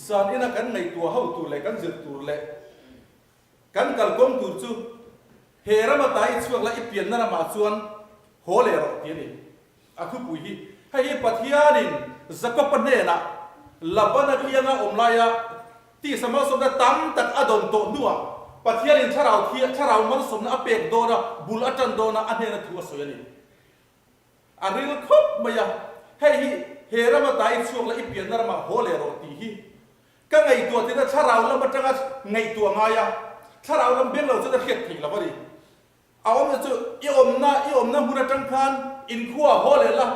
Zan ina kan ngaihtuah ho tur leh kan zir tur leh kan kalkawng tur chu he rama ta i chhuak la i pianna ramah chuan haw leh rawh ti a ni. A thupui hi hei hi Pathianin Jakob-a hnenah Labana kianga awm laia tisa malsawmna tam tak a dawn tawh hnuah Pathianin thlarau thia thlarau malsawmna a pek dawn a, bul a tan dawn a, a hnena thu a sawi a ni. A ril khawp mai a, hei hi he rama ta i chhuak la i pianna ramah haw leh rawh tih hi ka ngaihtuah tina thlarau lam atanga ngaihtuah ngai a, thlarau lam beng lo chuan a hriat theih lo a ni. A awmna chu i awmna i awmna hmun atang khan inkhua haw leh la,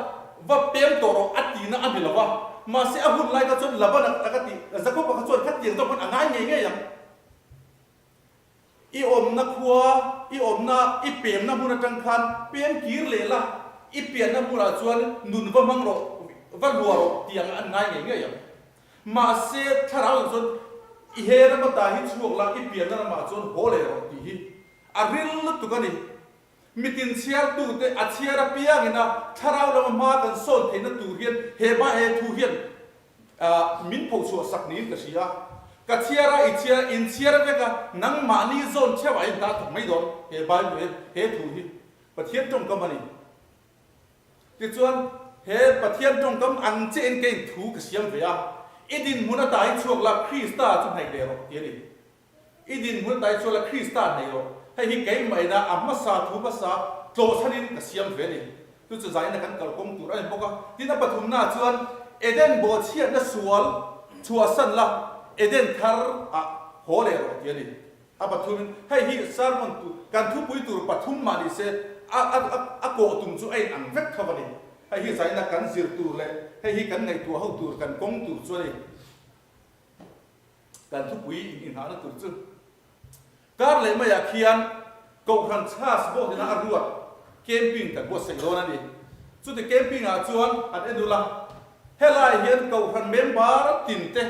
va pem tawh rawh a tihna a ni lo va. Mahse a hun lai kha chuan Laban a ka tih, Jakob-a kha chuan khatiang zawk khan a ngai ngei ngei ang. I awmna khua, i awmna, i pemna hmun atang khan pem kir leh la, i pianna hmunah chuan nun va hmang rawh, va luah rawh tih ang an ngai ngei ngei ang. Mahse thlarau ang chuan i he ram ata hi chhuak la, i pianna ramah chuan haw leh rawh tih hi A ril lutuk a ni. Mitin chhiartute a chhiar apiangin a thlarau lama hma kan sawn theihna tur hian he ba he thu hian min phochhuah sak niin ka hria. Ka chhiar a, i chhiar a, in chhiar vek a, nangmahni zawn theuh ah in hna thawk mai dawn he Bible hian he thu hi Pathian tawngkam a ni. Tichuan, he Pathian tawngkam ang chiahin keiin thu ka siam ve a, i dinhmun ata hi chhuak la, Krista chu hnaih leh rawh ti a ni. I dinhmun tai chuan la Krista nei rawh. Hei hi keimah ina a hmasa thu hmasa tlawhchhanin ka siam ve a ni. Chu chu zaina kan kalkawng tur a ni bawk a. Tin a pathumnaah chuan Eden bawhchhiatna sual chhuahsan la Eden thar ah haw leh rawh ti a ni. A pathumin hei hi sermon tur kan thupui tur pathum mah ni se a a a kawh tum chu a in ang vek tho a ni. Hei hi zaina kan zir tur leh hei hi kan ngaihtuah ho tur kan kawng tur chu a ni. Kan thupui in inghahna tur chu kar leh maiah khian Kohhran chhas bawhina a ruat camping kan buatsaih dawn a ni. Chuti camping ah chuan han en ula, helai hian Kohhran member tin te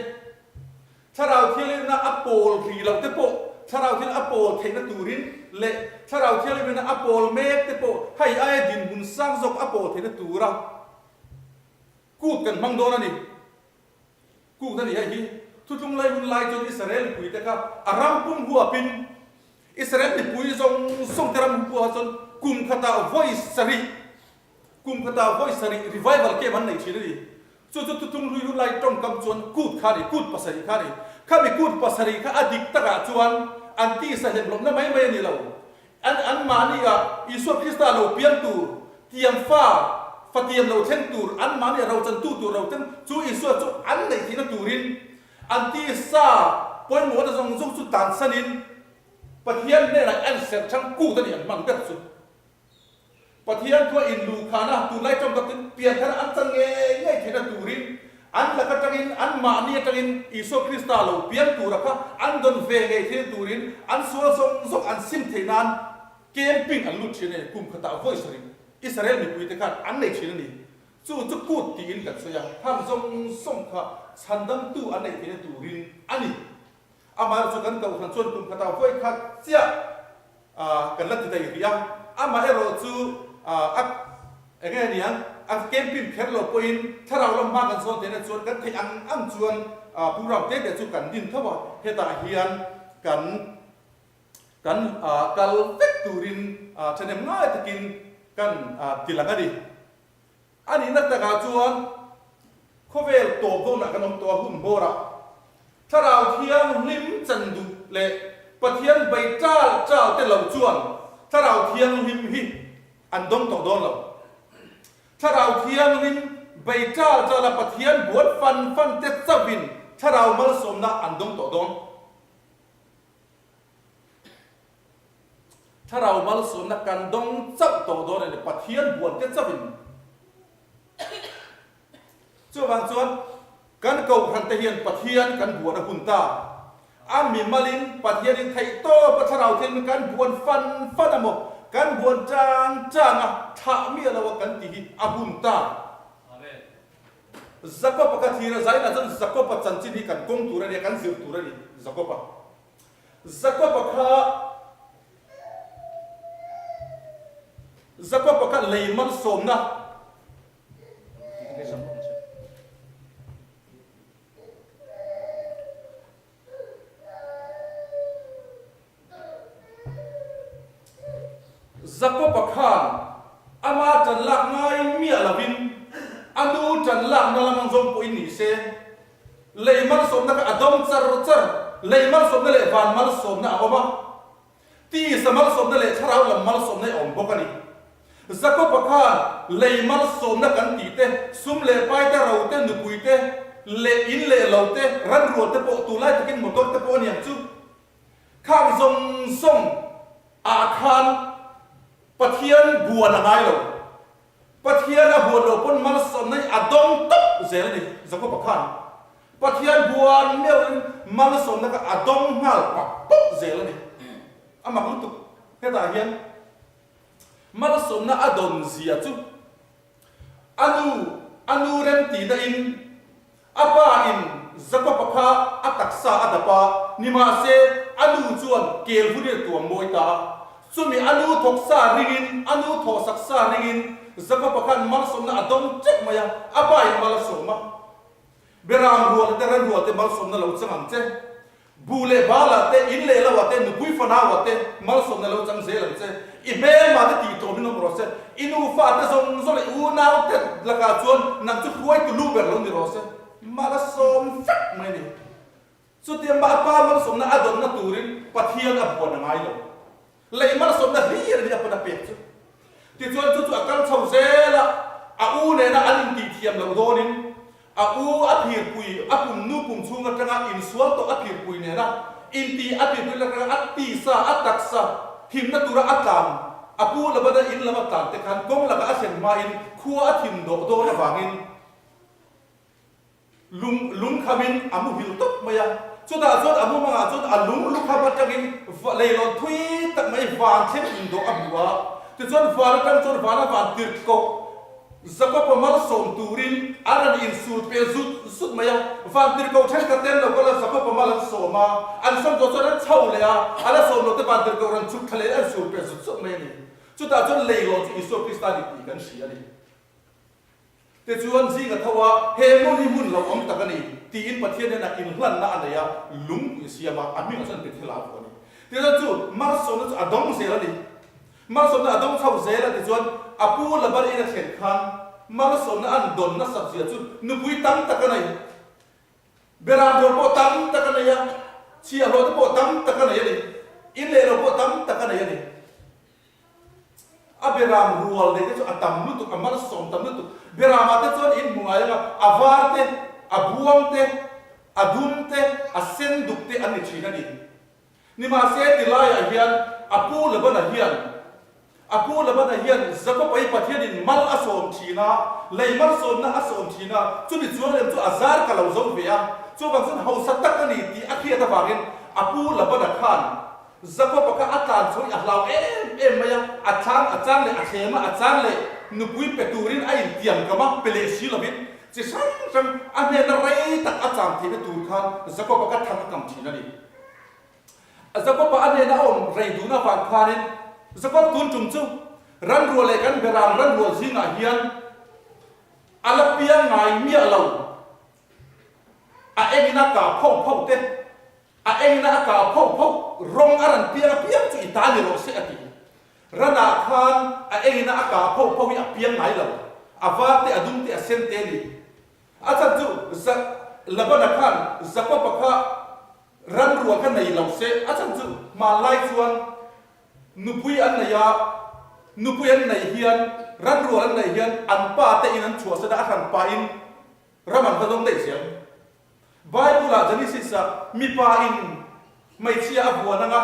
Thlarau Thianghlimna a pawl ri loh te pawh Thlarau Thianghlim a pawl theihna turin leh Thlarau Thianghlimna a pawl mek te pawh hei aia dinhmun sang zawk a pawl theihna tura kut kan hmang dawn a ni. Kuk a ni hei hi. Thutlung lai hun lai chuan Israel mipuite kha a ram pum huapin Israel mipui zawng zawng te ram huaha chuan kum khatah vawi sarih kum khatah vawi sarih revival camp an nei thin a ni. Chu chu thutlung hlui hun lai tawngkam chuan kut kha a ni, kut pasarih kha a ni. Khami kut pasarih kha a dik takah chuan an tisa hlemhlawmna mai mai a ni lo. An anmahni ah Isua Krista lo piang tur, tiam fa, fa tiam lo thleng tur, anmahni ah rochantu tur lo thleng, chu Isua chu an neih theihna turin an tisa pawimawhna zawng zawng chu tansanin Pathian hnenah an serh chang kut a ni an hman ber chu. Pathian thua inluhkhahna tunlai tawngkapin pianthar an chan ngei ngei theihna turin an lak atangin, anmahni atangin Isua Krista lo piang tura kha an dawn ve ngei theihna turin an sual zawng zawng an sim theih nan camping an lut thin a ni. Kum khatah vawi sarih Israel mipuite khan an nei thin a ni. Chu chu kut tiin kan sawi a, khang zawng zawng kha chhandamtu an neih theihna turin a ni. Amaherawhchu kan kohhran chuan kum khatah vawi khat chiah kan la ti daih rih a, amaherawh chu a eng nge niang a camping kher lo pawhin thlarau lam hma kan sawn theihna chuan kan theih ang ang chuan program te te chu kan din tho a, hetah hian kan kan kal vek turin thahnem ngai takin kan ti lang a ni. A nihna takah chuan khawvel tawp dawnah kan awm tawh a hun bawrah Thlarau Thianghlim chan duh leh Pathian bei ṭal ṭal te lo chuan Thlarau Thianghlim hi an dawng tawh dawn lo. Thlarau Thianghlim bei ṭal ṭal a Pathian buan fan fan te chauhin Thlarau malsawmna an dawng tawh dawn. Thlarau malsawmna kan dawng chauh tawh dawn a ni, Pathian buan te chauhin. Chuvang chuan kan kohhran te hian Pathian kan buan a hun ta. A mimalin Pathianin theih tawp a thlarau thil kan buan fan fan a maw, kan buan chang chang a, thlah miah lo a kan ti hi a hun ta. Jakob-a kha thir a zainah chuan Jakob-a chanchin hi kan kawng tur a ni a, kan zir tur a ni, Jakob-a. Jakob-a kha Jakob-a kha lei malsawmna Jakob-a khan ama ṭan lak ngai miah lovin a nu ṭan lakna lam ang zawng pawhin ni se, lei malsawmna kha a dawng char char, lei malsawmna leh van malsawmna a awm a, tisa malsawmna leh thlarau lam malsawmna a awm bawk a ni. Jakob-a khan lei malsawmna kan tih te, sum leh pai te, ro te, nupui te, leh in leh lo te, ranrual te pawh tunlai takin motor te pawh a niang chu Khang zawng zawng ah khan Pathian buan a ngai lo. Pathian a buan lo pawn malsawmna hi a dawng tawp zel a ni, Jakob-a khan. Pathian buan meuhin malsawmna kha a dawng nghal pak pawp zel a ni. A mak lutuk. Hetah hian malsawmna a dawn zia chu a nu, a nu remtihna in A pa in Jakob-a kha a taksa a dap a, nimahse a nu chuan kel vun in a tuam mawi ta a. Chumi a nu thawk sa ringin, a nu thawhsak sa ringin Jakob-a khan malsawmna a dawng teuh mai a, a pa in mal a sawm a. Beram rual te, ran rual te malsawmna lo chang ang che. Buh leh balah te, in leh loah te, nupui fanauah te malsawmna lo chang zel ang che. I hmelma te tih tlawmin awm rawh se. I nufa te zawng zawng leh i unau te lakah chuan nang chu hruaitu lu ber lo ni rawh se. Mal a sawm vek mai a ni. Chutia mah a pa malsawmna a dawnna turin Pathian a buan a ngai lo. Lei malsawmna hlir a ni a pan a pek chu. Tichuan chu chu a kal chho zel a, a u nena an intihthiam loh dawnin a u a phirpui, a pum nu pum chhung atanga insual tawh a phirpui nena inti a phirpui atanga a tisa, a taksa himna tura a tlan, a pu Labana in lam a tlan te khan kawng laka a thlen hmain khua a thin dawh dawn avangin Lung lungkhamin a muhil tawp mai a, chutah chuan a mumangah chuan a lung lukham atangin leilawn thui tak mai van thleng indawh a hmu a, tichuan van atang chuan vana van tirhkoh Jakob-a malsawm turin a rawn insul pel zut zut mai a, van tirhkoh thenkhat ten lo kal a Jakob-a mal an sawm a, an sawm zawh chuan an chho leh a, a la sawm loh te van tirhkoh rawn chhuk thla leh an sul pel zut zut mai a ni. Chutah chuan leilawn chu Isua Krista a ni tih kan hria a ni. Tichuan, zing a tho a, he hmun hi hmun lo awm tak a ni, tiin Pathian hnenah inhlanna a nei a, lungpui a siam a, a hmingah chuan Bethel-a a vuah a ni. Tichuan chu malsawmna chu a dawng zel a ni. Malsawmna a dawng chho zel a, tichuan a pu Laban in a thlen khan malsawmna an dawn nasat zia chu nupui tam tak a nei. Beram rual pawh tam tak a nei a, chhiahhlawh te pawh tam tak a nei a ni. In leh lo pawh tam tak a nei a ni. A beram rual nei te chu a tam lutuk, a malsawm tam lutuk. Beramah te chuan in hmu ngai ang a, a var te, a buang te, a dum te, a sen duk te an ni thin a ni. Nimahse tilaiah hian a pu Labana hian, a pu Labana hian Jakob-a hi Pathianin mal a sawm thin a, lei malsawmna a sawm thin a, chumi chuan lem chu a zar ka lo zo ve a, chuvang chuan hausa tak a ni tih a hriat avangin a pu Labana khan Jakob-a kha a tlan chho i a hlau em em mai a, a chang a chang leh a thlem a, a chang leh nupui pe turin a intiam kam a, pe leh si lovin chi hrang hrang a hnena rei tak a chang theihna tur khan Jakob-a kha thang a kam thin a ni. Jakob-a a hnena a awm rei duhna avang khanin Jakob tun tum chu ranrual leh kan beram ranrual zingah hian a la piang ngai miah lo, a engin a kah pho pho te, A engna a kah phoh phoh rawng a ran piang apiang chu i ta ni rawh se a ti. Ranah khan a engna a kah phoh phoh hi a piang ngai lo. A var te, a dum te, a sen te a ni. A chhan chu Za Labana khan Jakob-a kha ran rual kha nei lo se, a chhan chu hmanlai chuan nupui an nei a, nupui an neih hian ran rual an neih hian an pa te in an chhuahsan a, a hran pahin ram an va dawng daih zel. Bible-ah Genesis-ah mipa in hmeichhia a vuan anga,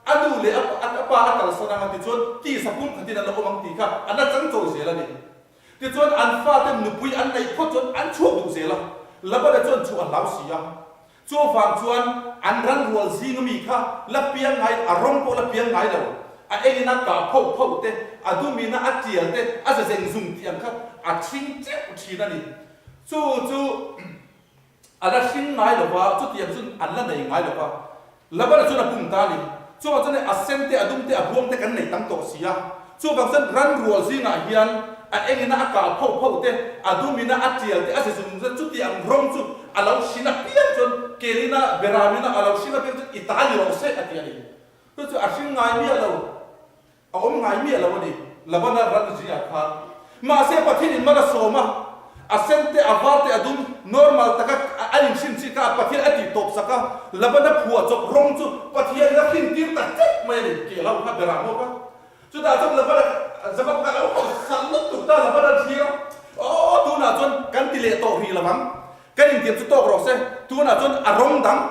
a nu leh a pa a kalsan anga tichuan tisa pum khatin an lo awm ang tih kha an la chang chawi zel a ni. Tichuan an fate nupui an neih phawt chuan an chhuak duh zel a, Labana chuan chhuah a hlau si a. Chuvang chuan an ran rual zing ami kha la piang ngai, a rawng pawh la piang ngai lo, a engin a kah phoh phoh te, a dumin a a tial te, a ze zeng zung tih ang kha a thing teuh thin a ni. Chu chu a la hring ngai lo va, chutiang chu an la nei ngai lo va. Labana chuan a bum ta a ni. Chuvang chuan a sen te, a dum te, a buang te kan nei tam tawh si a. Chuvang chuan ran rual zingah hian a engin a a kah phoh phoh te, a dumin a a tial te, a ze zung zung te, chutiang rawng chu a lo hrin apiang chuan kelin a, beramin a, a lo hring apiang chuan i ta ni rawh se a ti a ni. Chu chu a hring ngai miah lo. A awm ngai miah lo a ni, Labana ran zingah khan. Mahse Pathian in mal a sawm a, a sen te, a var te, a dum normal taka a inhrin chi kha Pathian a tih tawp sak a, Labana phuah chawp rawng chu Pathian in a hrin tir ta tlat mai a ni, tih a lo kha ber ang bawk a. Chutah chuan Labana Jakob kha a lo haw lutuk ta, Labana thlir a, Aw, tunah chuan kan ti leh tawh rih lo ang, kan intiam chu tawk rawh se, tunah chuan a rawng dang,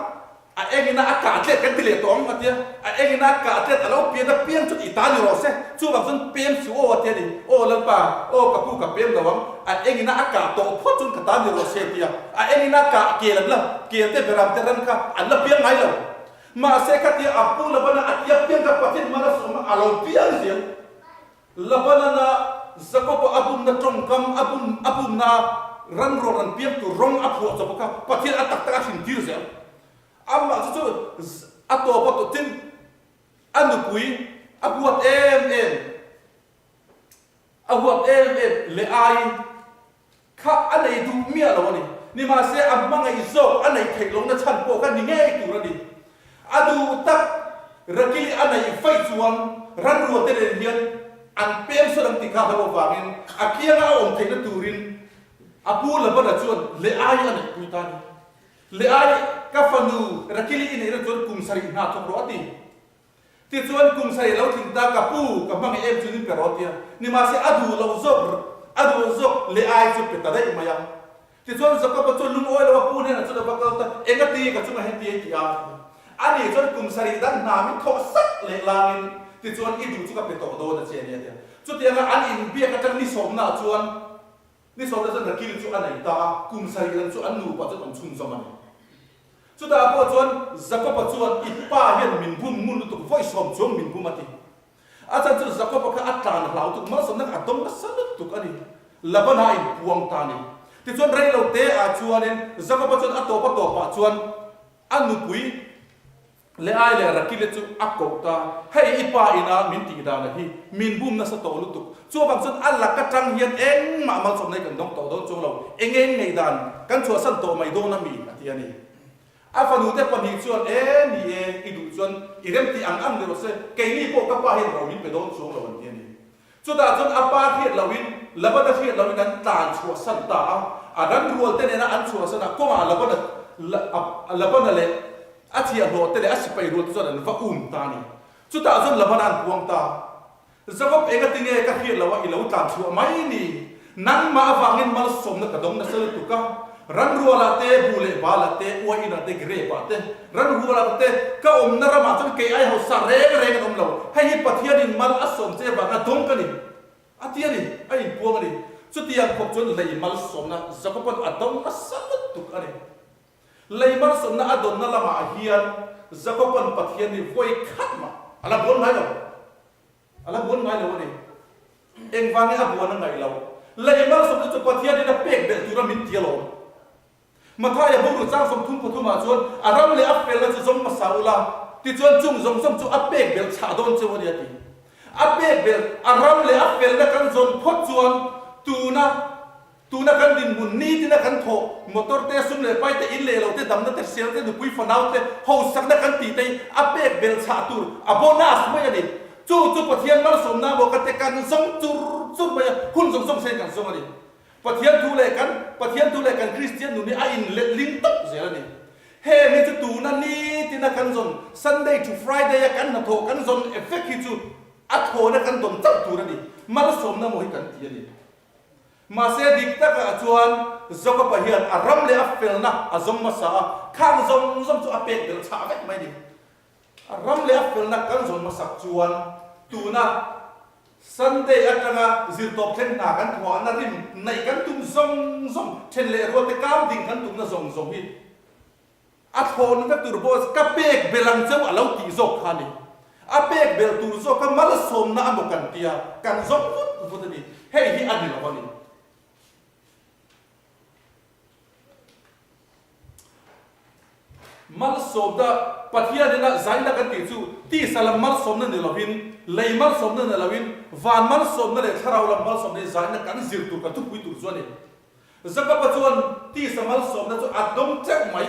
A engin a a kah tlet kan ti leh tawh ang a tia, a engin a a kah tlet a lo pian a piang chu i ta ni rawh se, chuvang chuan pem suh aw a tia ni, aw Lalpa, aw ka pu ka pem lo ang, a engin a a kah tawh phawt chuan ka ta ni rawh se a tia, a engin a kah kel an la, kel te beram te ran kha an la piang ngai lo. Mahse khatia a pu Labana a tia piang kha Pathian hmana sawma a lo piang zel. Labanana Jakoba a bumna tawngkam a bum a bumna ran rawn an piang tur rawng a phuah chawp kha Pathian a tak tak a hrim tir zel. Amah chu chu a tawp a tawh tin a nupui a huat em em a huat em em leh ai Kha a nei duh miah lo a ni. Nimahse a hmangaih zawk a neih theih lohna chhan pawh kha ni ngei tur a ni. A duh tak Rakili a neih vaih chuan ranrual te nen hian an pem sawn ang tih kha hlauh avangin a kianga a awm theihna turin a pu Labana chuan Leai a neihpui ta a ni. Leai, ka fanu Rakili i neihna chuan kum sarih hna thawk rawh a ti. Tichuan kum sarih lo tling ta ka pu ka hmangaih em chu nin pe rawh tia. Nimahse a duh loh zawk a duh loh zawk leh ai chu pe ta daih mai a. Tichuan Jakob-a chuan lungawi lo a pu hnenah chuan a va kal ta, Enga ti ka chunga heti ei ti a? Ani chuan kum sarih dang hna min thawh sak leh langin tichuan i duh chu ka pe tawh dawn a che a nia tia. Chutianga an inbiak atang ni sawmnaah chuan Ni sawmna chuan Rakil chu a nei ta a, kum sarih lam chu an nupa chuan awm chhunzawm a ni. Chutah pawh chuan Jakoba chuan, I pa hian min bum ngun lutuk, vawi sawm chuang min bum a ti. A chhan chu Jakoba kha a tlan hlau tuk, malsawmna kha a dawng nasa lutuk a ni. Labana a inpuang ta a ni. Tichuan reilo te ah chuanin Jakoba chuan a tawp a tawpah chuan a nupui, Leai leh Rakile chu a koh ta, Hei i pa ina min tih dana hi min bum nasa tawh lutuk. Chuvang chuan a lak atang hian engmah malsawmna hi kan dawng tawh dawn chuang lo, eng eng ngaihdan kan chhuahsan tawh mai dawn ami? a ti a ni. A fanute pahnih chuan, E ni e, i duh chuan i remtih ang ang ni rawh se, keini pawh ka pa hian ro min pe dawn chuang lo an ti a ni. Chutah chuan a pa hriat loin, Labana hriat loin an tlan chhuahsan ta a. A ran rualte nena an chhuahsan a, kawngah Labana, Labana leh a thiahhlawhte leh a sipai rualte chuan an va um ta a ni. Chutah chuan Labana an puang ta. Jakob engati nge ka hriat loh a i lo tlan chhuah mai ni? Nangmah avangin malsawmna ka dawng nasa lutuk a, ranrualah te, buh leh balah te, uainah te, grape-ah te, ranrualah te, ka awmna ramah chuan kei ai hausa reng reng an awm lo. Hei hi Pathianin mal a sawm che vanga dawng ka ni. A ti a ni, a inpuang a ni. Chutiang khawp chuan lei malsawmna Jakoba'n a dawng nasa lutuk a ni. Lei malsawmna a dawnna lamah hian Jakoba'n Pathian hi vawi khat mah a la buan ngai lo. A la buan ngai lo a ni. Engvang nge a buan a ngaih loh? Lei malsawmna chu Pathianin a pek belh tura min ti alawm. Mathaia boruak chang 30 pathumah chuan a ram leh a felna chu zawng hmasa ula, tichuan chung zawng zawng chu a pek belh chhah dawn cheu a ni a ti. A pek belh, a ram leh a felna kan zawn phawt chuan tuna Tuna kan dinhmun nitina kan thawh, motor te, sum leh pai te, in leh lo te, damna te, hrial te, nupui fanau te, hausakna kan tih te hi a pek belh chhah tur a bonus mai a ni. Chu chu Pathian malsawmna maw ka te kan zawng chur chur mai a, hun zawng zawng sen kan zawng a ni. Pathian thu leh kan Pathian thu leh kan Kristian nun hi a inlet ling tawp zel a ni. Heng hi chu tuna nitina kan zawn Sunday to Friday a kan hnathawh kan zawn effect hi chu a thawhna kan dawn chauh tur a ni. Malsawmna maw hi kan ti a ni. Mahse dik takah chuan Jakoba hian a ram leh a felna a zawng hmasa a, khang zawng zawng chu a pek belh chhah vek mai a ni. A ram leh a felna kan zawn hmasak chuan tuna Sunday atanga zirtawp thleng hna kan thuahna rim naih kan tum zawng zawng, then leh rual te kam ding kan tumna zawng zawng hi A thlawn vek tur pawh ka pek belh ang cheu a lo tih zawk kha a ni. A pek belh tur zawk kha malsawmna a maw kan tia, kan zawng vut vut a ni. Hei hi a ni lo a ni. Malsawmna, Pathianina zaina kan tih chu tisa lam malsawmna ni lovin, lei malsawmna ni lovin, van malsawmna leh thlarau lam malsawmna hi zaina kan zir tur, kan thupui tur chu a ni. Jakoba chuan tisa malsawmna chu a dawng teuh mai.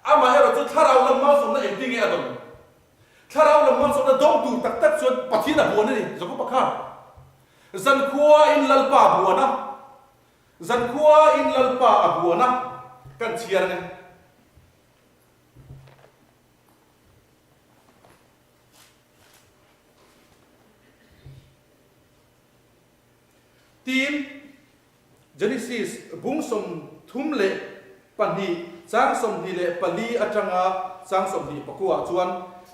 Amaherawh chu thlarau lam malsawmna engtin nge a dawn? Thlarau lam malsawmna dawng tur tak tak chuan Pathian a buan a ni, Jakob-a khan. Zankhua in Lalpa a buan a, zankhua in Lalpa a buan a, kan chhiar ang e. Tin, Genesis bung 32 chang 24 atanga chang 24 ah chuan,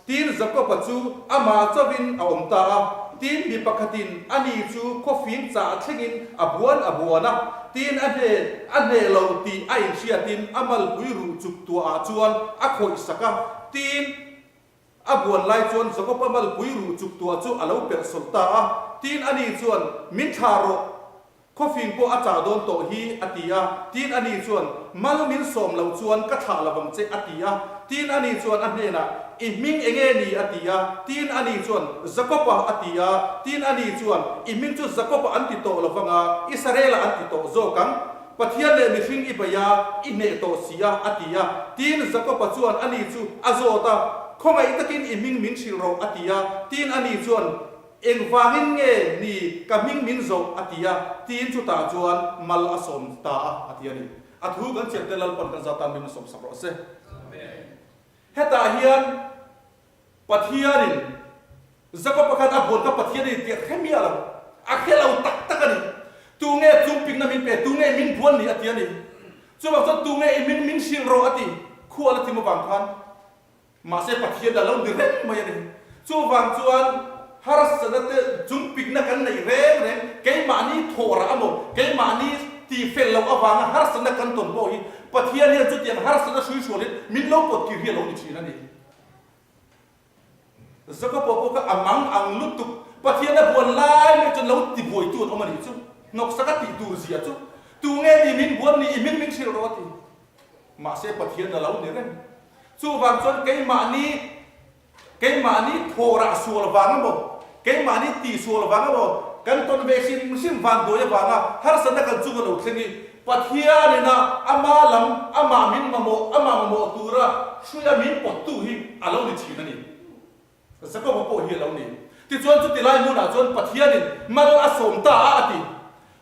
Tin, Jakoba chu amah chauhin a awm ta a, tin, mi pakhatin ani chu khawfing chah thlengin a buan a buan a, tin, a hne a hneh lo tih a inhriatin a malpui ruh chuk tuahah chuan a khawih sak a, tin, A buan lai chuan Jakob-a malpui ruh chuk tuah chu a lo perh sawlh ta a, tin ani chuan, Min thlah rawh, khawfing pawh a chah dawn tawh hi, a ti a. Tin ani chuan, Mal min sawm loh chuan ka thlah lo vang che, a ti a. Tin ani chuan a hnenah, I hming eng nge ni? a ti a. Tin ani chuan, Jakob-a, a ti a. Tin ani chuan, I hming chu Jakob-a an ti tawh lo vang a, Israel-a an ti tawh zawk ang. Pathian leh mihring i bei a, i hneh tawh si a, a ti a. Tin, Jakoba chuan ani chu a zawt a, Khawngaih takin i hming min hrilh rawh, a ti a. Tin, ani chuan, Engvangin nge ni ka hming min zawh? a ti a. Tin, chutah chuan mal a sawm ta a, a ti a ni. A thu kan chiahte Lalpan kan zat tan min a sawmsak rawh se. Hetah hian Pathianin Jakob-a khan a buan kha Pathian a ni tih a hre miah lo. A hre lo tak tak a ni. Tunge chungpikna min pe, tunge min buan ni a ti a ni. Chuvang chuan tunge i min min hrilh rawh a ti. Khual a thim avang khan mahse Pathian a lo ni reng mai a ni. Chuvang chuan harsatna te chungpikna kan neih reng reng, keimahni thawh rah amaw, keimahni tihfel loh avanga harsatna kan tawn pawh hi Pathian hian chutiang harsatna hruihrualin min lo pawt kir hi a lo ni thin a ni. Jakob pawh kha a mang ang lutuk, Pathian a buan lai mai chuan lo ti buaitu an awm a nih chu, hnawksak a tih tur zia chu, tunge ni min buan ni i hming min hrilh rawh a ti. Mahse Pathian a lo ni reng. Chuvang chuan keimahni keimahni thawhrah sual vang emaw, keimahni tih sual vang emaw, kan tawn ve hrim hrim vanduai avanga harsatna kan chunga lo thleng i Pathianin a ama lam, amah min mamawh, amah mamawh tura hruia min pawttu hi a lo ni thin a ni. Jakoba pawh hi a lo ni. Tichuan chuti lai hmunah chuan Pathianin mal a sawm ta a a ti.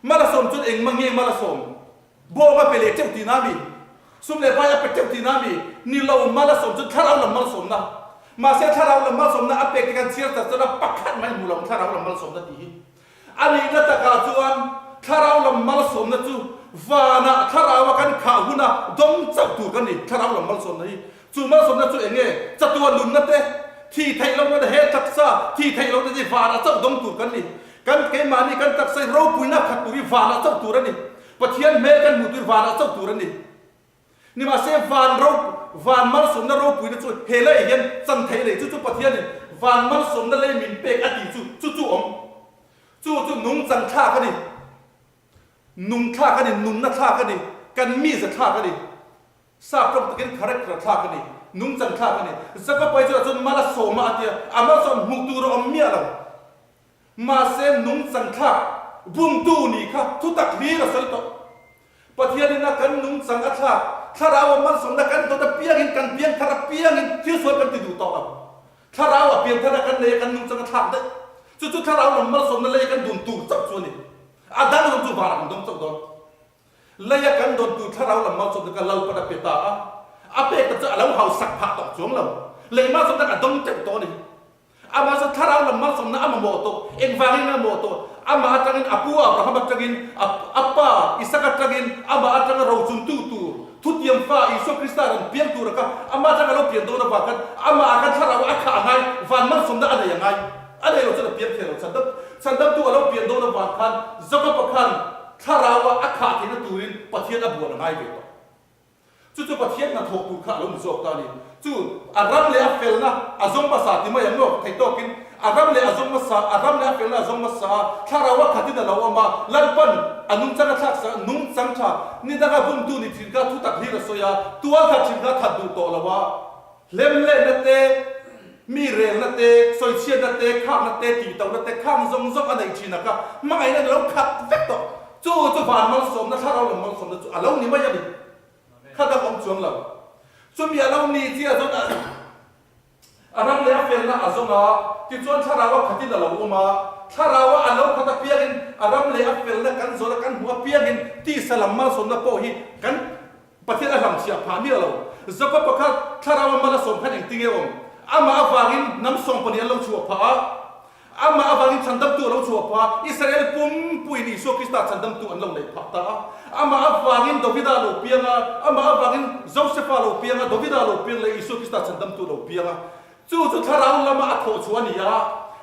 Mal a sawm chuan engmah nge mal a sawm? Bawng a pe leh teuh tihna a mi? Sum leh vai a pe teuh tihna a mi? Ni lo, mal a sawm chuan thlarau lam malsawmna. Mahse thlarau lam malsawmna a pek te khan chhiar char chuan a pakhat mai hmu lo ang thlarau lam malsawmna tih hi. A nihna takah chuan thlarau lam malsawmna chu vanah thlaraua kan khah huna dawng chauh tur kan ni. Thlarau lam malsawmna hi chu malsawmna chu eng nge? Chatuan nunna te, thi theih lohna te, he taksa thi theih lohna te hi vanah chauh dawng tur kan ni. Kan keimahni kan taksa hi ropuina khat tur hi vanah chauh tur a ni. Pathian hmel kan hmuh tur hi vanah chauh tur a ni. Nimahse, van ro, van malsawmna ropuina chu he leiah hian chan theih leh chu chu Pathianin van malsawmna lei min pek a tih chu chu chu awm. Chu chu nungchang thlak a ni. Nung thlak a ni, nunna thlak a ni, kan mize thlak a ni. Sap tawng takin character thlak a ni, nungchang thlak a ni. Jakob-a hi chuan mal a sawm a a ti a, a malsawm hmuh tur a awm miah lo. Mahse, nungchang thlak bumtu nih kha thutak hlir a sawi tawh. Pathianin a kan nungchang a thlak, thlarau a malsawmna kan dawt apiangin, kan piang thar apiangin thil sual kan ti duh tawh lo. Thlarau a pian thar a kan nei a, kan nungchang a thlak daih. Chu chu thlarau lam malsawmna lei kan dun tur chauh chu a ni. A dang zawng chu vanah kan dawng chauh dawn. Leia kan dawn tur thlarau lam malsawmna kha Lalpan a pe ta a, a pek tak chu a lo hausak phah tawh chuang lo. Lei malsawmna kha a dawng teuh tawh a ni. Amah chu thlarau lam malsawmna a mamawh tawh, engvangin a mamawh tawh? Amah atangin, a pu Abraham atangin, a pa Isaka atangin, amah atanga rochuntu tur, thutiam fa Isua Krista rawn piang tura kha amah atanga lo pian dawn avang khan amah ah khan thlarau a khah a ngai, van malsawmna a nei a ngai. A nei lo chuan a piang thei lo. Chhandam, chhandamtu a lo pian dawn avang khan Jakob-a khan thlarau a khah theihna turin Pathian a buan a ngai ve tawh. Chu chu Pathian hnathawh tur kha a lo ni zawk ta a ni. Chu a ram leh a felna a zawng hmasa ti mai ang maw? Theih tawkin a ram leh a zawng hmasa, a ram leh a felna a zawng hmasa a, thlarau a khatin a lo awm a, Lalpan a nungchang a thlak sak a, nungchang tha ni danga bumtu ni thin kha thutak hlir a sawi a, tual that thin kha that duh tawh lo a, hlemhletna te, mi relna te, sawichhiatna te, khakna te, tihtohna te, khang zawng zawng a neih thin a kha hmangaihna a lo khat vek tawh. Chu chu van malsawmna, thlarau lam malsawmna chu a lo ni mai a ni. Kha dang awm chuang lo. Chumi a lo ni chiah chuan a. A ram leh a felna a zawng a, tichuan Thlarau a khatin a lo awm a. Thlarau a a lo khat apiangin a ram leh a felna kan zawn a kan hmuh apiangin tisa lam malsawmna pawh hi kan Pathian a hlamchhiah phah miah lo. Jakob pakhat Thlarau a mal a sawm khan engtinge awm? Amah avangin hnam sawmpahnih an lo chhuah phah a. Amah avangin chhandamtu a lo chhuah phah a, Israel pumpuiin Isua Krista chhandamtu an lo neih phah ta a. Amah avangin Davida a lo piang a, amah avangin Josefa a lo piang a, Davida a lo piang leh Isua Krista chhandamtu a lo piang a. Chu chu thlarau lama a thawh chhuah a ni a,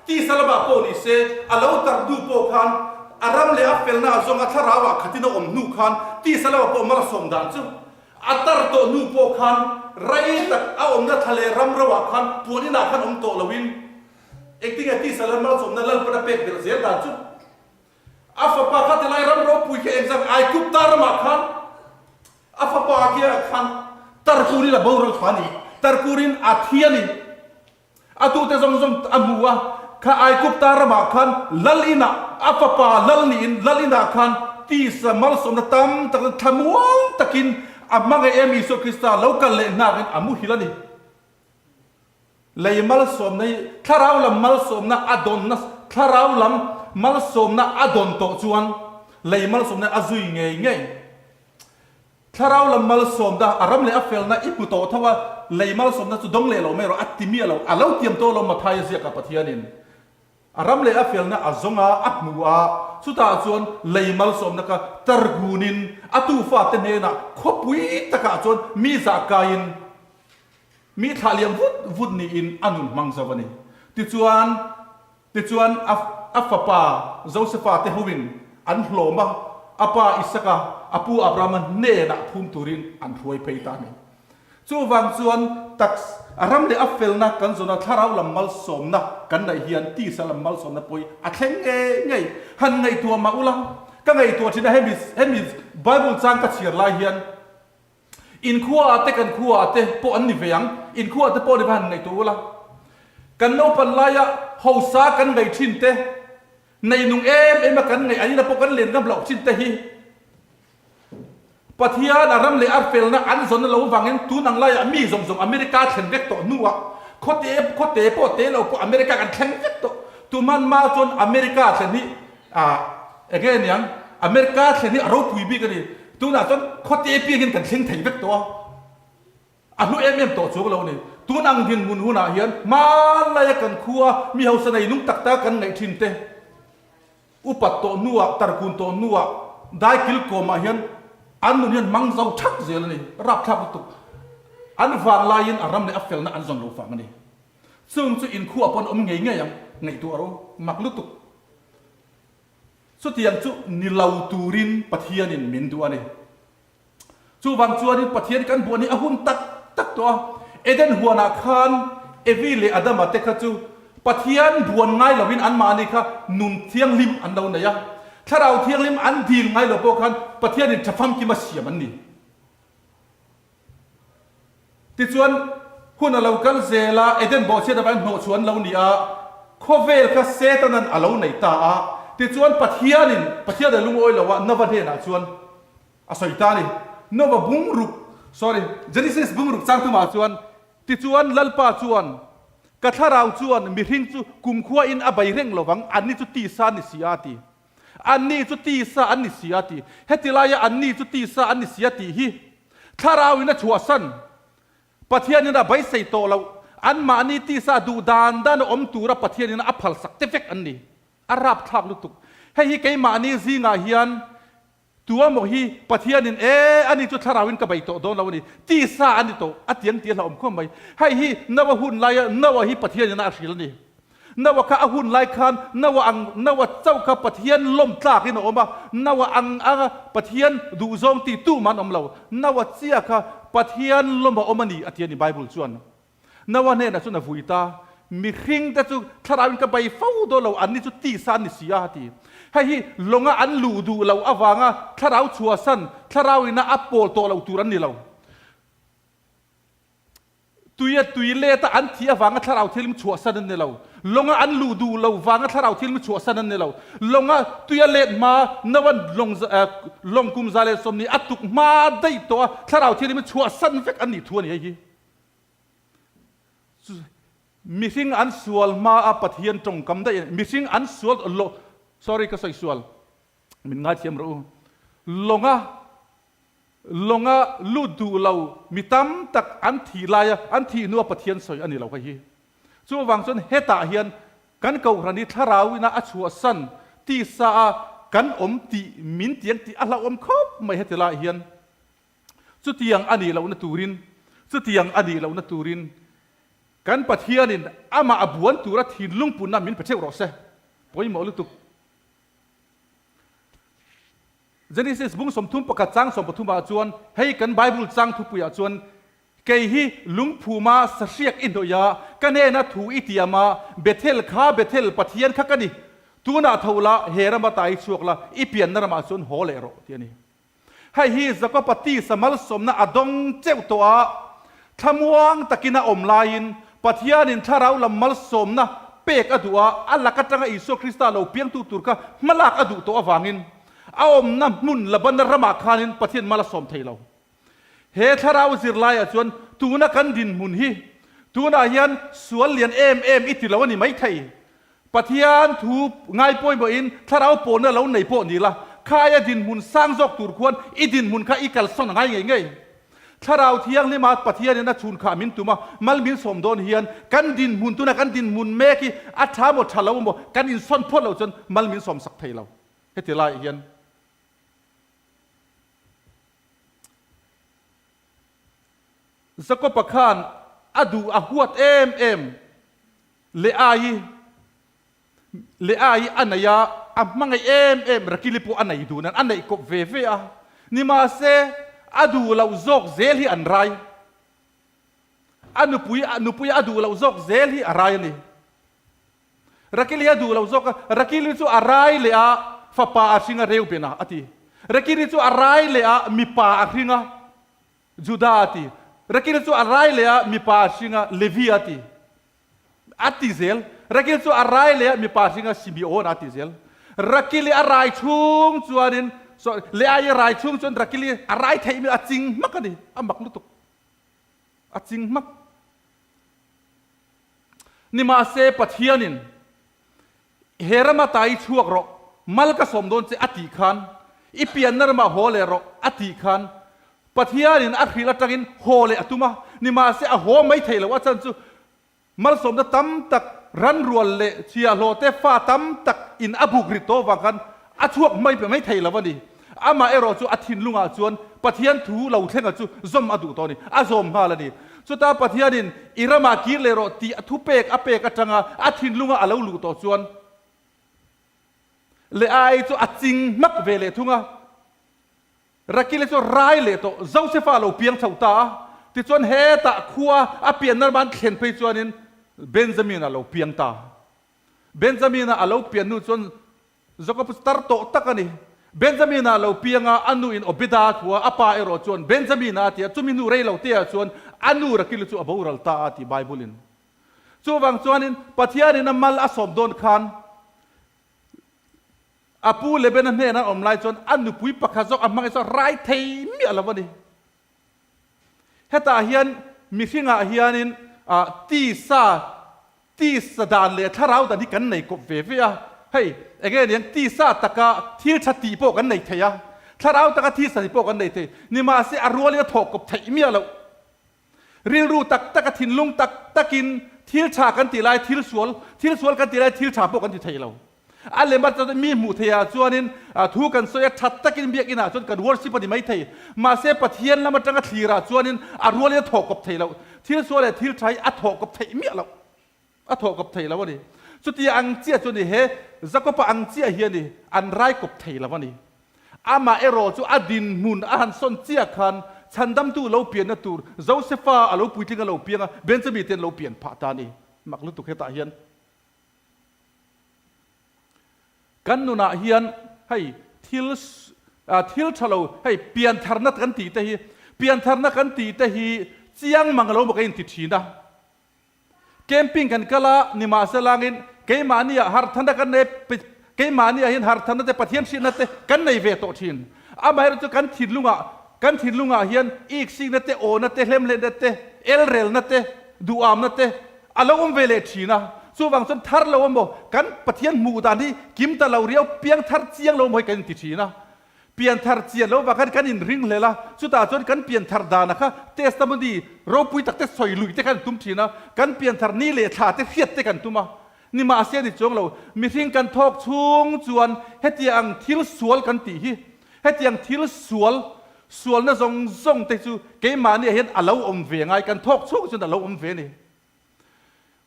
tisa lamah pawh ni se, a lo tar hnu pawh khan a ram leh a felna a zawnga thlarauah khatin a awm hnu khan tisa lamah pawh mal a sawm dan chu a tar tawh hnu pawh khan rei tak a awmna thla leh ram roah khan puan inah khan awm tawh loin Engtinge tisa lal malsawmna Lalpan a pek belh zel dan chu? A fapa kha tilai ram ropui khi engzat Aigupta ramah khan a fapa kia khan tarkurin a boral kha a ni. Tarkurin a thi a ni. A tute zawng zawng a hmu a, kha Aigupta ramah khan lal inah a fapa lal niin lal inah khan tisa malsawmna tam tak thlamuang takin a hmangaih em Isua Krista lo kal leh hnakin a muhil a ni. Lei malsawmna hi thlarau lam malsawmna a dawnna thlarau lam malsawmna a dawn tawh chuan lei malsawmna a zui ngei ngei. Thlarau lam malsawmna a ram leh a felna i hmu tawh tho a, lei malsawmna chu dawng leh lo mai rawh a ti miah lo, a lo tiam tawh lo Mathaia ziakah Pathianin a ram leh a felna a zawng a, a hmu a, chutah chuan lei malsawmna kha targunin a tufate hnenah khawpui takah chuan mi zah kaiin Mi thlah liam vut vut niin a nun hmang zo a ni. Tichuan, tichuan a a fapa Josefa te hoin an hlawm a, a pa Isaka, a pu Abrahama hnenah phum turin an hruai phei ta a ni. Chuvang chuan taks, a ram leh a felna kan zawna thlarau lam malsawmna kan neih hian tisa lam malsawmna pawh hi a thleng ngei ngei. Han ngaihtuah mah ula, ka ngaihtuah thin a hemi hemi Bible chang ka chhiar lai hian, Inkhua ah te kan khua ah te pawh an ni ve ang, inkhua ah te pawh ni va han ngaihtuah ula. Kan naupan laia hausa kan ngaih thin te, neinung em em a kan ngaih an ina pawh kan len ngam loh thin te hi Pathian a ram leh a felna an zawn lo vangin tun ang laiah mi zawng zawng America thlen vek tawh hnuah khawte khawte pawh te lo pawh America kan thleng vek tawh. Tuman ma chuan America thlen hi Ah, enge niang, America thlen hi a ropui bik a ni. Tunah chuan khawte piangin kan thleng thei vek tawh a, a hlu em em tawh chuang lo a ni. Tun ang dinhmun hunah hian hmanlaia kan khua mi hausa nei nung tak taka kan ngaih thin te, upat tawh hnuah, tarkun tawh hnuah, daikil kawmah hian an nun hian hmang zo thak zel a ni. Rapthlak lutuk. An vanglaiin a ram leh a felna an zawn lo vang a ni. Chung chu inkhua pawn awm ngei ngei ang, ngaihtuah ro mak lutuk. Chutiang chu ni lo turin Pathianin min duh a ni. Chuvang chuanin Pathian kan buan hi a hun tak tak tawh a. Eden huanah khan Evi leh Adama te kha chu Pathian buan ngai loin anmahni kha nun thianghlim an lo nei a. Thlarau thianghlim an dil ngai lo pawh khan Pathianin tha famkim a siam an ni. Tichuan, hun a lo kal zel a, Eden bawhchhiat avangin hnawhchhuah an lo ni a, khawvel kha Setanan a lo nei ta a. Tichuan, Pathianin, Pathian a lungawi lo a, Nova hnenah chuan a sawi ta a ni. Nova bungruk, sorry, Genesis bungruk changtumah chuan, Tichuan, Lalpa chuan, Ka thlarau chuan mihring chu kumkhuain a bei reng lovang, anni chu tisa an ni si a, a ti. Anni chu tisa an ni si a ti. Heti laia anni chu tisa an ni si a tih hi Thlarauin a chhuahsan, Pathianin a beisei tawh loh, anmahni tisa duh dan dan a awm tura Pathianin a phalsak te vek an ni. A rapthlak lutuk. Hei hi keimahni zingah hian tuamaw hi Pathianin e, ani chu Thlarauin ka bei tawh dawn lo a ni, tisa a ni tawh a ti ang tih a hlauhawm khawp mai. Hei hi Noah hun laia Noah hi Pathianin a hrilh a ni. Noah kha a hun lai khan Noah ang Noah chauh kha Pathian lawm tlakin a awm a, Noah ang anga Pathian duhzawng ti tu man awm lo. Noah chia kha Pathian lawm a awm a ni a ti a ni Bible chuan. Noah hnenah chuan a vui ta, Mihring te chu thlarauin ka bei fo dawn lo, anni chu tisa an ni si a a ti. Hei hi lawnga an luh duh loh avanga thlarau chhuahsan, thlarauina a pawl tawh loh tur an ni lo. Tuia tui leta an thih avanga thlarau thilm chhuahsan an ni lo. Lawnga an luh duh lo vanga thlarau thilm chhuahsan an ni lo. Lawnga tuia let hma Noah lawng lawng kum 120 a tuk hma daih tawh a thlarau thilm chhuahsan vek an nih thu a ni hei hi. Mihring an sual hma a Pathian tawngkam daih a ni. Mihring an sual lo, sorry ka sawi sual, min ngaithiam rawh u. Lawnga lawnga lut duh lo mi tam tak an thih laia an thih hnua Pathian sawi a ni lo kha hi. Chuvang chuan hetah hian kan kohhran hi thlarau ina a chhuahsan tisa a kan awm tih min tiang tih a hlauhawm khawp mai heti lai hian. Chutiang a nih lohna turin, chutiang a nih lohna turin Kan Pathianin amah a buan tura thinlung punna min pe theuh rawh se. Pawimawh lutuk. Genesis bung 31 chang 13 ah chuan hei kan Bible chang thupuiah chuan Kei hi lungphuma sahriak i hnawih a, ka hnena thu i tiam a, Bethel kha Bethel Pathian kha ka ni. Tunah tho la, he rama ta i chhuak la, i pianna ramah chuan haw leh rawh, ti a ni. Hei hi Jakoba tisa malsawmna a dawng cheuh tawh a, thlamuang takin a awm laiin Pathianin thlarau lam malsawmna pek a duh a, a lak atanga Isua Krista lo piangtu tur kha hmalak a duh tawh avangin a awmna hmun Labana ramah khanin Pathian mal a sawm thei lo. He thlarau zirlaiah chuan tuna kan dinhmun hi tunah hian sual lian em em i ti lo a ni maithei. Pathian thu ngai pawimawhin thlarau pawlna lo nei pawh ni la, khaia dinhmun sang zawk tur khuan i dinhmun kha i kalsawn a ngai ngei ngei. Thlarau Thianghlima Pathianin a chhun khah min tum a, mal min sawm dawn hian kan dinhmun tuna kan dinhmun mek hi a tha maw tha lo maw kan insawn phawt loh chuan mal min sawm sak thei lo. Heti laiah hian Jakob-a khan a duh a huat em em. Leai, Leai a nei a, a hmangaih em em Rakili pawh a nei dun a, a neih kawp ve ve a. Nimahse, a duh loh zawk zel hi an rai. A nupui, nupui a duh loh zawk zel hi a rai a ni. Rakili a duh loh zawk a, Rakili chu a rai leh a, fapa a hring a Reuben a, a ti. Rakili chu a rai leh a, mipa a hring a. Juda a ti. Rakil chu a rai leh a, mipa a hring a, Levi a ti. A ti zel. Rakil chu a rai leh a, mipa a hring a, Simeon a ti zel. Rakil i a rai chhung chuanin, sorry, Leah i a rai chhung chuan Rakil i a rai theih mi a ching hmak a ni. A mak lutuk. A ching hmak. Nimahse Pathianin He rama ta i chhuak rawh, mal ka sawm dawn che a tih khan, i pianna ramah haw leh rawh a tih khan, Pathianin a hrilh atangin haw leh a tum a, nimahse a haw mai theih loh a chan chu malsawmna tam tak, ranrual leh chhiahhlawh te fa tam tak in a buk rit tawh avang khan a chhuak mai mai thei lo a ni. Amah erawh chu a thinlungah chuan Pathian thu lo thlenga chu zawm a duh tawh a ni, a zawm nghal a ni. Chuta Pathianin i ramah kir leh rawh tih a thupek a pek atanga a thinlunga a lo luh tawh chuan Leai chu a ching hmak ve leh thung a. Rakile chu rai leh tawh, Josefa a lo piang chho ta a. Tichuan hetah khua a pian narma an thlen phei chuanin Benjamin a lo piang ta. Benjamin-a a lo pian hnu chuan Jakob chu tar tawh tak a ni. Benjamin-a a lo piang a, a nu in Obeda a thu a, a pa erawh chuan Benjamin-a a ti a, chumi nu rei lo te ah chuan a nu Rakili chu a boral ta a ti Bible-in. Chuvang chuanin Pathianin a mal a sawm dawn khan a pu Lebena hnena an awm lai chuan a nupui pakhat zawk a hmangaih chu a rai thei miah lo a ni. Hetah hian mihringah hianin tisa, tisa dan leh thlarau dan hi kan nei kawp ve ve a. Hei, enge niang tisa taka thil tha tih pawh kan nei thei a, thlarau taka thil tha tih pawh kan nei thei. Nimahse a rualin a thawh kawp theih miah loh. Rilru tak taka thinlung tak takin thil tha kan tih lai thil sual, thil sual kan tih lai thil tha pawh kan ti thei lo. A lem a chuan mi hmuh theih ah chuanin thu kan sawi a, that takin biakinn ah chuan kan worship a ni mai thei. Mahse Pathian lam atanga thlir ah chuanin a rualin a thawh kawp thei loh. Thil sual leh thil tha hi a thawh kawp theih miah loh. A thawh kawp thei lo a ni. Chutia ang chiah chu ni he Jakob-a ang chiah hi a ni, an rai kawp thei lo a ni. Amah erawh chu a dinhmun a han sawn chiah khan chhandamtu lo pianna tur Josefa a lo puitling a lo piang a, Benjamin te an lo pian phah ta a ni. Mak lutuk hetah hian. Kan nunah hian hei thil thil tha lo hei piantharna kan tih te hi piantharna kan tih te hi chiang mang lo maw ka inti thin a. Camping kan kal a nimahse langin keimahni ah harthana kan nei keimahni ah hian harthana te Pathian hriatna te kan nei ve tawh thin. Amaherawhchu kan thinlungah kan thinlungah hian iksikna te awna te hlemhletna te elrelna te duhamna te. A lo awm ve leh thin a, chuvang chuan thar lo emaw kan Pathian hmuh dan hi kim ta lo riau, piang thar chiang lo emaw hi kan inti thin a. Pian thar chian lo vang khan kan inring hlel a, chutah chuan kan pian thar danah kha testimony ropui tak te sawi luih te khan tum thin a, kan pian thar ni leh thla te hriat te kan tum a. Nimahse a ni chuang lo, mihring kan thawk chhung chuan hetiang thil sual kan tih hi, hetiang thil sual, sualna zawng zawng te chu keimahniah hian a lo awm ve ngai, kan thawk chhung chuan a lo awm ve a ni.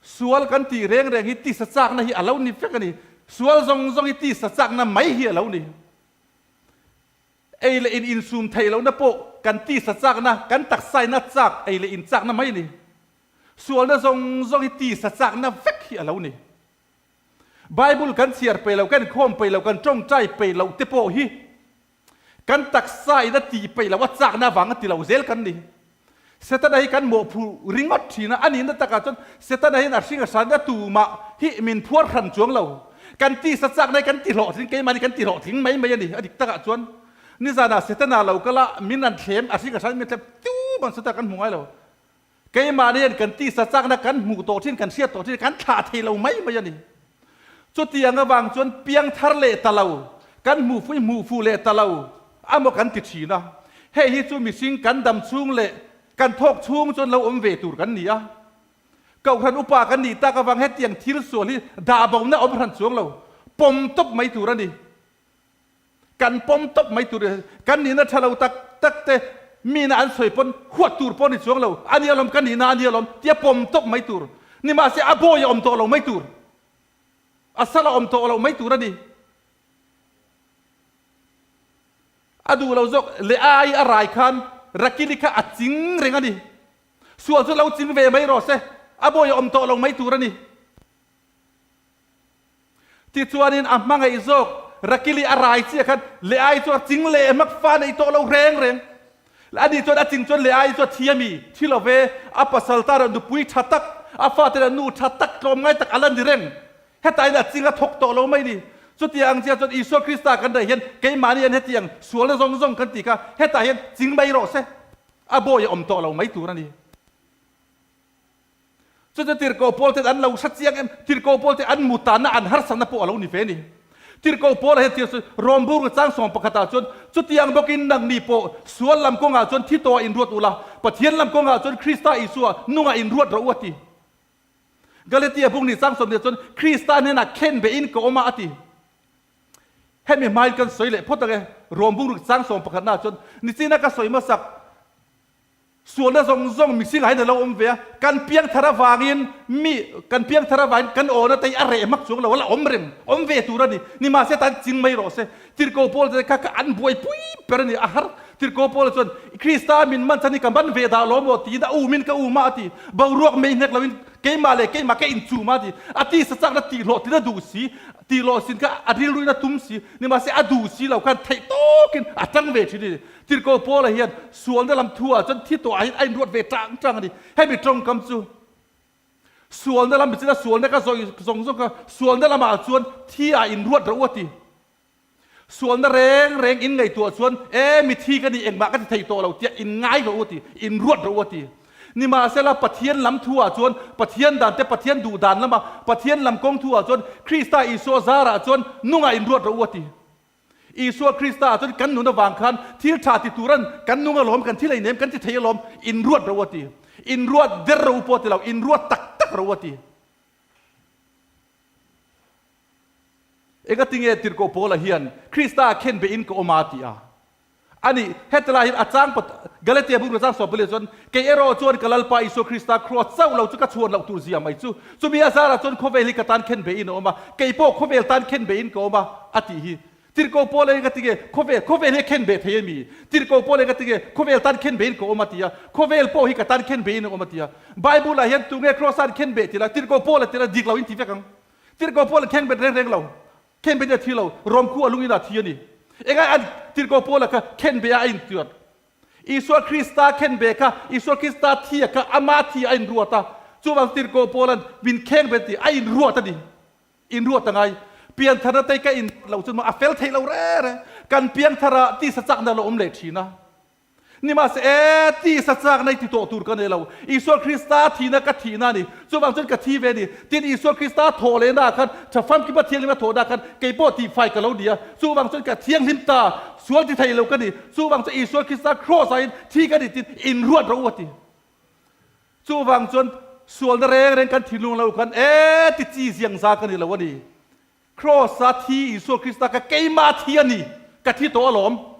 Sual kan tih reng reng hi tisa chakna hi a lo ni vek a ni. Sual zawng zawng hi tisa chakna mai hi a lo ni. Ei leh in insum theih lohna pawh kan tisa chakna, kan taksaina chak ei leh in chakna mai a ni. Sualna zawng zawng hi tisa chakna vek hi a lo ni. Bible kan chhiar peih lo, kan inkhawm peih lo, kan tawngtai peih loh te pawh hi kan taksa in a tih peih loh a chakna avang a ti lo zel kan ni. Setana hi kan mawhphu ringawt thin a, a nihna takah chuan Setana hian a hring a hran a tumah hi min phuar hran chuang lo. Kan tisa chakna hi kan ti hlawhtling, keimahni kan ti hlawhtling mai mai a ni. A dik takah chuan nizanah Setana lo kal a, min an thlem, a hring a hran min thlem tumah Setana kan hmu ngai lo. Keimahni hian kan tisa chakna kan hmuh tawh thin, kan hriat tawh thin, kan thlah thei lo mai mai a ni. Chutiang avang chuan piang thar leh ta lo, kan hmuh fuh i hmuh fuh leh ta lo amaw kan ti thin a. Hei hi chu mihring kan dam chhung leh kan thawk chhung chuan lo awm ve tur kan ni a. Kohhran upa kan nih tak avang hetiang thil sual hi dah bona awm hran chuang lo, pawm tawp mai tur a ni. Kan pawm tawp mai tur kan nihna tha lo tak tak te mina an sawi pawn huat tur pawh ni chuang lo, a nia lawm ka nihna a nia lawm tia pawm tawp mai tur ni mahse a bawi a awm tawh lo mai tur, a sal a awm tawh lo mai tur a ni. A duh lo zawk leh a ai a rai khan Rakili kha a ching reng a ni. Sual chu lo ching ve mai rawh se, a bawi a awm tawh lo mai tur a ni. Tichuanin a hmangaih zawk Rakili a rai chiah khan Leai chu a ching leh hmak fa nei tawh lo reng reng. Ani chuan a ching chuan Leai chu a thi a mi? Thi lo ve, a pasal tan a nupui tha tak, a fate lah nu tha tak tlawmngai tak a la ni reng. Hetain a ching a thawk tawh lo mai ni. Chutiang ang chiah chuan Isua Krista kan raih hian keimahni hian hetiang sualna zawng zawng kan tih kha hetah hian ching mai rawh se, a bawi a awm tawh lo mai tur a ni. Chu chu Tirhkoh Paul ten an lo hre chiang em? Tirhkoh Paul te an mu tanna an harsatna pawh a lo ni ve a ni. Tirhkoh Paul-a hian thil sawi, Rom bur chang sawm pakhatah chuan, Chutiang bawkin nangni pawh sual lam kawngah chuan thi tawhah inruat ula, Pathian lam kawngah chuan Krista Isua nungah inruat rawh u a ti. Galatia bung ni chang 20 chuan, Krista hnenah khen behin ka awm a a ti. Hemi hmain kan sawi leh phawt ang e, Rom bung chang sawm pakhatnaah chuan, Nichina ka sawi hmasak, Sualna zawng zawng mihring ah hian a lo awm ve a, kan piangthar avangin mi kan piangthar avangin kan awna te hi a reh hmak chuang lo, a la awm reng, awm ve tur a ni. Nimahse tan ching mai rawh se. Tirhkoh Paul te kha kha an buaipui ber a ni, a har. Tirhkoh Paul chuan Krista min man chan hi ka man ve dah lo maw tiin a umin ka um a a ti. Boruak mei hnek loin keimah leh keimah ka inchum a ti. A tisa chakna tihhlawh tlin a duh si, tihhlawh sin kha a rilruin a tum si. Nimahse a duh si lo khan theih tawkin a tang ve thin a ni. Tirhkoh Paula hian sualna lam thu ah chuan thi tawh ah hian a inruat ve tang tang a ni. Hemi tawngkam chu sualna lam michin a sualna ka zawi zawng zawng kha sualna lamah chuan thi ah inruat rawh u a ti. Sualna reng reng in ngaihtuah chuan e mi thi ka ni engmah ka ti thei tawh lo tiah in ngai rawh u a ti, inruat rawh u a ti. Nimahsela Pathian lam thu ah chuan Pathian dan te Pathian duh dan lama Pathian lam kawng thu ah chuan Krista Isua zarah chuan nungah inruat rawh u a ti. Isua Krista ah chuan kan nun avang khan thil tha ti turan kan nung alawm, kan thil ei nem kan ti thei alawm, in ruat ro a ti. In ruat der ro pawh a ti lo, in ruat tak tak ro a ti. Engatinge Tirhkoh Paula hian Krista ah khen behin ka awm a ti a? A ni, hetilai hian a chang pat Galatia buk chang 14 chuan, Kei erawh chuan ka Lalpa Isua Krista Kraws chauh lo chu ka chhuan loh tur zia mai chu, chumi a zarah chuan khawvel hi ka tan khen behin a awm a, kei pawh khawvel tan khen behin ka awm a, a tih hi. Tirhkoh Paul eng a ti nge? Khawvel, khawvel hi a khen beh thei a mi? Tirhkoh Paul eng a ti nge? Khawvel tan khen behin ka awm a ti a, khawvel pawh hi ka tan khen behin a awm a ti a. Bible ah hian tunge Kraws an khen beh ti la, Tirhkoh Paul a ti la, dik lo in ti vek ang. Tirhkoh Paul a khen bet reng reng lo. Khenbeh in a thi lo, Rom khu a lung in a thi a ni. Engai an Tirhkoh Paula kha khenbeh ah a intuat. Isua Krista khenbeh kha Isua Krista thi a kha ama thi a inruat a. Chuvang Tirhkoh Paula'n min khengbet tih a inruat a ni. Inruat a ngai. Piantharna te ka in lo chu a fel theih lo re re. Kan piangthar ah tisa chakna lo awm leh thin a. Nimahse, e, tisa chakna i ti tawh tur ka nei lo. Isua Krista thihna ka thihna a ni. Chuvang chuan ka thi ve a ni. Tin, Isua Krista thawh lehna ah khan, tha famkim a thianghlim a thawhna ah khan kei pawh tihfai ka lo ni a. Chuvang chuan ka thianghlim ta, sual ti thei lo ka ni. Chuvang chuan Isua Krista kraws ah hian thi ka ni tiin inruat rawh u a ti. Chuvang chuan sualna reng reng kan thinlung lo khan, e, ti chi ziang za ka ni lo a ni. Kraws-a thi Isua Krista ka keimah thi a ni, ka thi tawh alawm.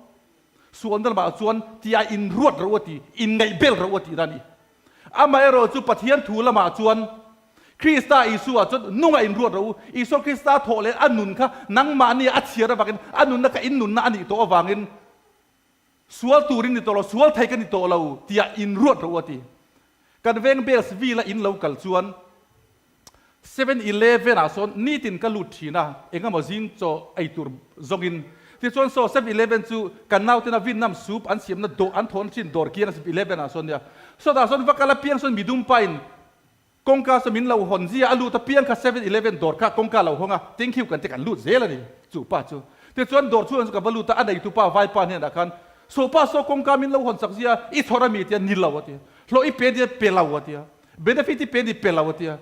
Sualna lamah chuan tia inruat ro a ti, inngaihbel ro a tih na a ni. Amaherawh chu Pathian thu lamah chuan Krista Isua chuan nunga inruat ro u. Isua Krista thawh leh a nun kha nangmahnia a chhiar avangin a nunna kha in nunna a nih tawh avangin sual turin ni tawh lo, sual thei ka ni tawh lo tia inruat ro a ti. Kan veng Bellsville a in lo kal chuan 7-Eleven ah sawn nitin ka lut thin a, eng emaw zing chaw ei tur zawngin. Tichuan saw 7-Eleven chu kan nautena Vietnam soup an siamna dawh an thawhna thin dawr kiang 7-Eleven ah sawn nia. Sawtah sawn va kal apiang sawn midum pain kawngka saw min lo hawn zia a lut apiang kha 7-Eleven dawr kha kawngka a lo hawng a, thank you kan ti kan lut zel a ni chu pa chu. Tichuan dawr chhungah chu ka va lut a, a neitu pa vaipa hnenah khan saw pa saw kawngka min lo hawn sak zia i chhawr ami tia ni lo a ti. Hlawh i pe nia pe lo a tia. Benefit hi pe ni pe lo a tia.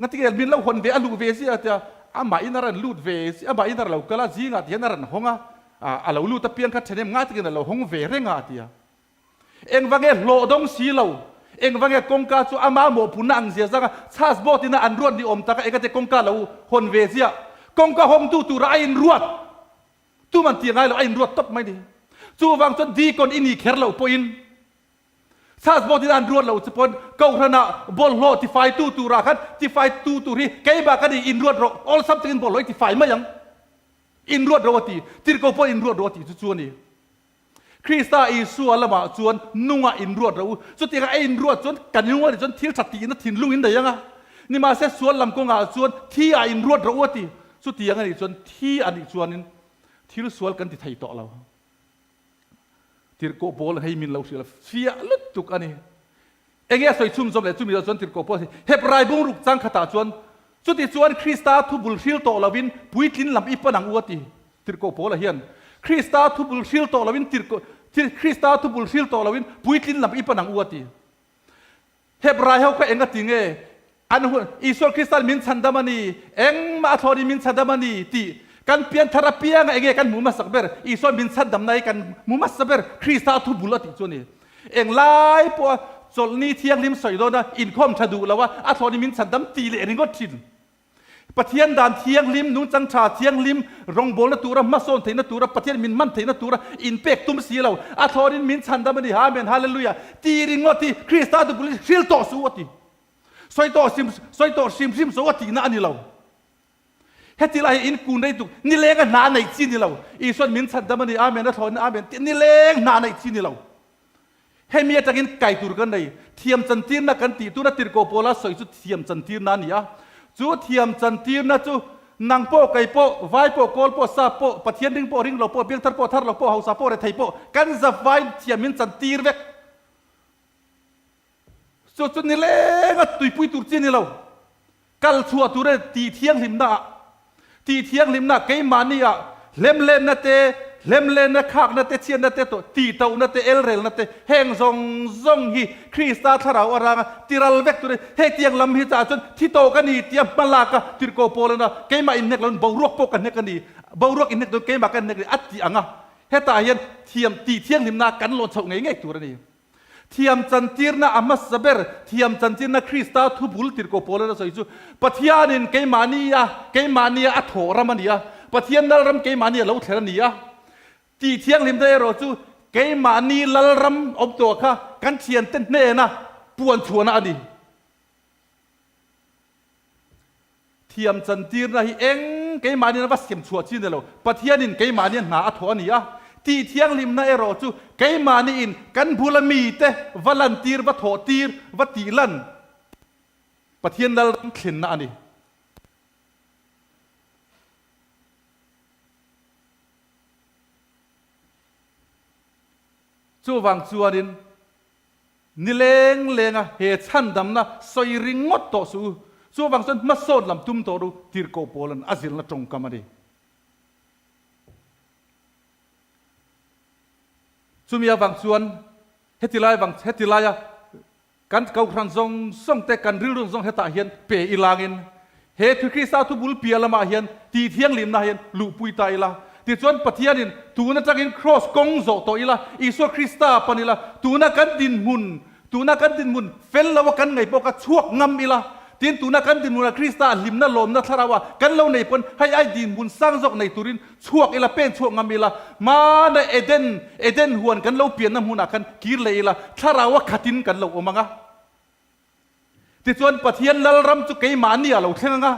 Ngatinge min lo hawn ve a luh ve zia a tia. Amah in a rawn lut ve zia, amah in a rawn lo kal a, zingah ti hian a rawn hawng a, a lo lut apiang kha ṭhenem ngai takin a lo hawng ve reng a a tia. Engvange hlawh dawng si lo, engvange kawngka chu ama mawhphurhna ang zia zanga chhas board ina an ruat ni awm taka engate kawngka lo hawn ve zia, kawngka hawngtu tura a inruat tuman ti ngai lo a inruat tawp mai ni. Chuvang chuan deacon i ni kher loh pawhin Church board in an ruat lo chu pawn Kohhran ah bawlhhlawh tifai tu tur ah khan tifai tu tur hi keimah ka ni in ruat rawh awlsam takin bawlhhlawh i tifai mai ang in ruat rawh a ti tirhkoh pawh in ruat rawh a ti chu chu a ni. Krista Isua lamah chuan nungah in ruat rawh u chutiang a in ruat chuan kan nung a nih chuan thil tha tihna thinlung in nei ang a nimahse sual lam kawngah chuan thi ah in ruat rawh u a ti chutiang a nih chuan thi a nih chuanin thil sual kan ti thei tawh lo. Tirhkoh Paul hei min lo hrilh a, fiah lutuk a ni. Enge a sawi chhunzawm leh chumi ah chuan Tirhkoh Paul hi Hebrai bungruk chang khatah chuan chuti chuan Krista thu bul hril tawh lovin puitlin lam i pan ang u a ti. Tirhkoh Paula hian Krista thu bul hril tawh lovin Tirhkoh Krista thu bul hril tawh lovin puitlin lam i pan ang u a ti. Hebrai ho kha eng a ti nge? An hun, Isua Krista'n min chhandam a ni, engmah a thlawnin min chhandam a ni tih kan pianthar apianga enge kan hmu hmasak ber? Isua'n min chhandamna hi kan hmu hmasa ber, Krista a thubul a tih chu a ni. Englai pawha chawlhni thianghlim sawi dawna inkhawm tha duh loa a thlawnin min chhandam tih leh ringawt thin. Pathian dan thianghlim, nungchang tha thianghlim, rawngbawlna tura hmasawn theihna tura Pathian min hman theihna tura inpek tum si lo, a thlawnin min chhandam a ni, Amen, Hallelujah, ti ringawt hi Krista dupul hi hril tawh suh a ti. Sawi tawh hrim, sawi tawh hrim hrim suh a tihna a ni lo. Heti lai hi in kun rei tuk, nileng a hna neih chi ni lo. Isuan min chhandam a ni, Amen, a thlawnin Amen, tih nileng hna neih chi ni lo. Hemi atangin kai tur kan nei. Thiam chantirna kan tih tuna tirhkoh pawla sawi chu thiam chantirna a ni a. Chu thiam chantirna chu nang pawh, kei pawh, vai pawh, kawl pawh, sap pawh, Pathian ring pawh, ring lo pawh, biangthar pawh, thar lo pawh, hausa pawh, rethei pawh kan zavaiin thiam in chantir vek. Chu chu nilenga tuipui tur chi a ni lo. Kal chhuah tur e tih thianghlimna ah, tih thianghlimna keimahni ah hlemlenna te, hlemlenna khakna te, chhiatna te, tihtohna te, elrelna te, heng zawng zawng hi Krista thlarau a ranga tiral vek tur e. Hetiang lam hi chah chuan thi tawh ka ni tia hma lak a tirhkoh pawl ana keimah inhnek loin boruak pawh ka hnek a ni, boruak inhnek dawn keimah ka inhnek a ni a ti ang a. Hetah hian thiam tih thianghlimna kan lawn chhoh ngei ngei tur a ni. Thiam chantirna a hmasa ber, thiam chantirna Krista thu bul tirhkoh Paula'n a sawi chu, Pathianin keimahni a, keimahni a a thawh ram a ni a, Pathian lalram keimahni a lo thlen a ni a. Tih thianghlimna erawh chu keimahni lalram awm tawh kha kan thiante hnena puan chhuahna a ni. Thiam chantirna hi eng keimahniin a va sem chhuah chi ni lo, Pathianin keimahnia hna a thawh a ni a. Tih thianghlimna erawh chu keimahniin kan bula mite va lantir, va thawhtir, va tihlan Pathian lalram thlenna a ni. Chuvang chuanin Ni leng lenga he chhandamna sawi ringawt tawh suh u. Chuvang chuan hmasawn lam tum tawh ru tirhkoh Paula'n a zirna tawngkam a ni. Chumi avang chuan. Heti lai vang, heti laia kan kohhran zawng zawng te, kan rilru zawng hetah hian pe ilangin he thu Krista thu bul piah lamah hian tih thianghlimna hian luhpui ta ila. Tichuan Pathianin tun atangin Kraws kawng zawh tawh ila, Isua Krista pan ila, tuna kan dinhmun, tuna kan dinhmun fel loa kan ngaih pawh kha chhuak ngam ila, tin tuna kan dinhmunah Krista hlimna lawmna thlarauah kan lo nei pawn hei ai dinhmun sang zawk nei turin Chhuak ila, pen chhuak ngam ila, hmana Eden, Eden huan kan lo pianna hmunah khan kir leh ila, thlarau a khatin kan lo awm ang a. Tichuan Pathian Lalram chu keimahni a lo thleng ang a,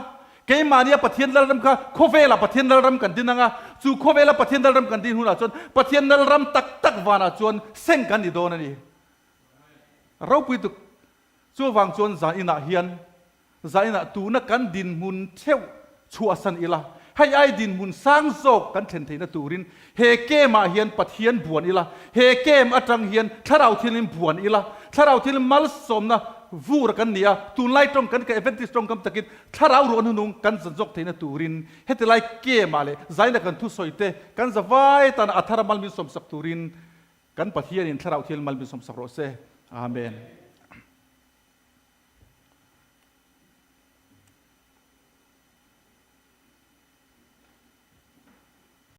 keimahnia Pathian Lalram kha khawvelah Pathian Lalram kan din ang a, chu khawvela Pathian Lalram kan din hunah chuan Pathian Lalram tak tak vanah chuan seng kan ni dawn a ni. Ropui tuk. Chuvang chuan zan inah hian Zainah tuna kan dinhmun theuh chhuahsan ila, hei ai dinhmun sang zawk kan thlen theihna turin he camp-ah hian Pathian buan ila, he camp atang hian Thlarau Thianghlim buan ila, Thlarau Thianghlim malsawmna vur kan ni a, tunlai tawng kan ka Adventist tawngkam takin Thlarau ruah hnunung kan zan zawk theihna turin heti lai camp-ah leh zaina kan thusawi te kan zavai tana a thara mal min sawmsak turin kan Pathianin Thlarau Thianghlim mal min sawmsak rawh se. Amen.